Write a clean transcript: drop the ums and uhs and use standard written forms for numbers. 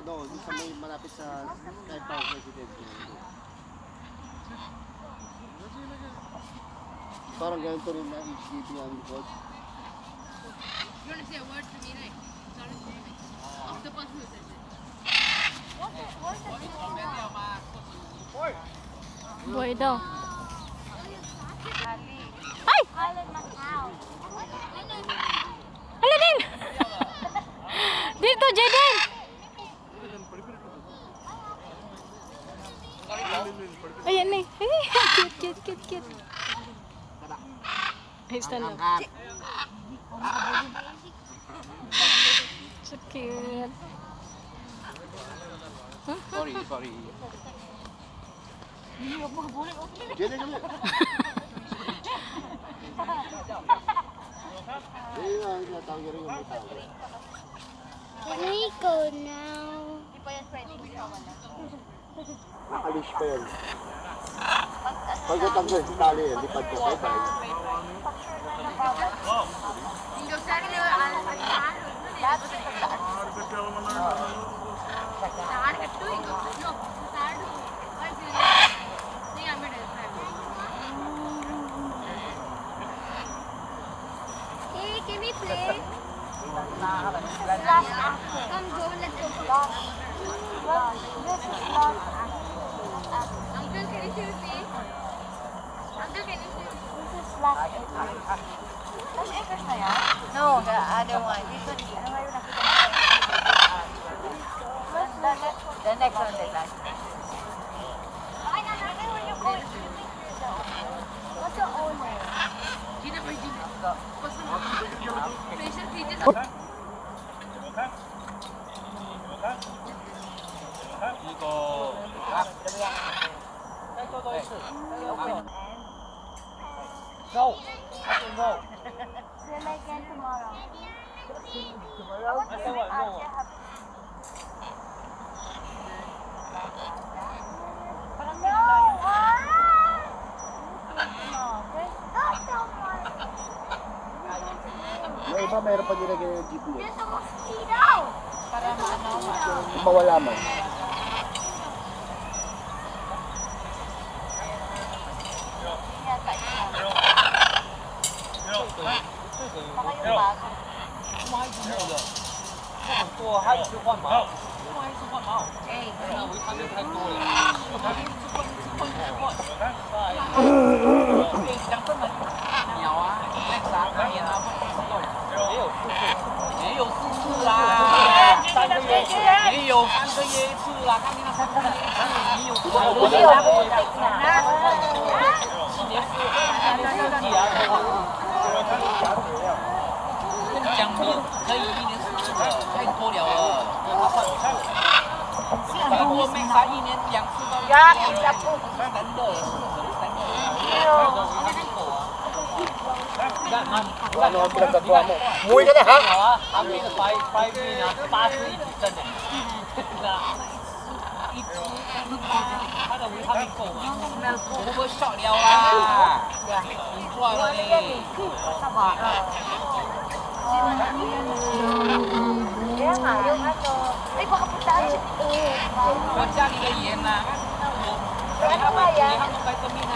Ano, doon sa may malapit sa Sky Power Residence. Parang ganito rin na HDB ang likod. You want to say a word to me, right? Sorry for me. Octopus who says it. Buhay daw. Ay! Ala din! Dito, Jaden! Ayan eh. Ay, cute, cute, cute, cute. Ay, stand up. So cute. Sorry, sorry. Jaden, come here. Ayun nga, ang tinatawag rin yung may tao. Can we go now? Hindi pa yan pwede. Naka-leash pa yan. Pag natanggal sa tali yan, lipad ka. Bye-bye. ఇంకొకసారి తాడు ఇంకొకసారి తాడు. Hey, can we play? Come go, let's go. This is last. Uncle, can you see me? Uncle, can you see? This is last. Lush Acres na yan? No, the other one. This one, ano nga yung nakita mo? The next one, the last. Where you going? What's the owner? Gina, Gina. Pressure features. 呢個啊，再多多一次。Go, go. See you again tomorrow. 等我弄啊。 No! Ah! No, someone! Yung iba, meron pa nilagay ng GPS. There's a mosquito! Para maano, Kung mawala man. Yata yun. Baka yung bago. 很多，他一直换毛，他一直换毛，那维他命太多了，他一直换，一直换，一直换。对，讲真的，鸟啊，那啥，年啊，也有四次，也有四次啦，3个月，也有3个月一次啦，看你那3个月一次，你有多 Hindi, putik na. 7年四，1年4季啊。跟你讲，没有可以1年4次的，太多了了。如果没啥1年2次到 Yak, isa po. 三的，三的。 Ano ang pinagkagawa mo? Umuwi ka na ha? 好啊，旁边的白白面啊，81几升呢，一只它的维他命够吗？我会不会少了啦？你赚了嘞。 Kaya nga, yung ano, ay baka puntaan siya. 我家里的盐呐，我 Ano nga yan? 他们维他命啊。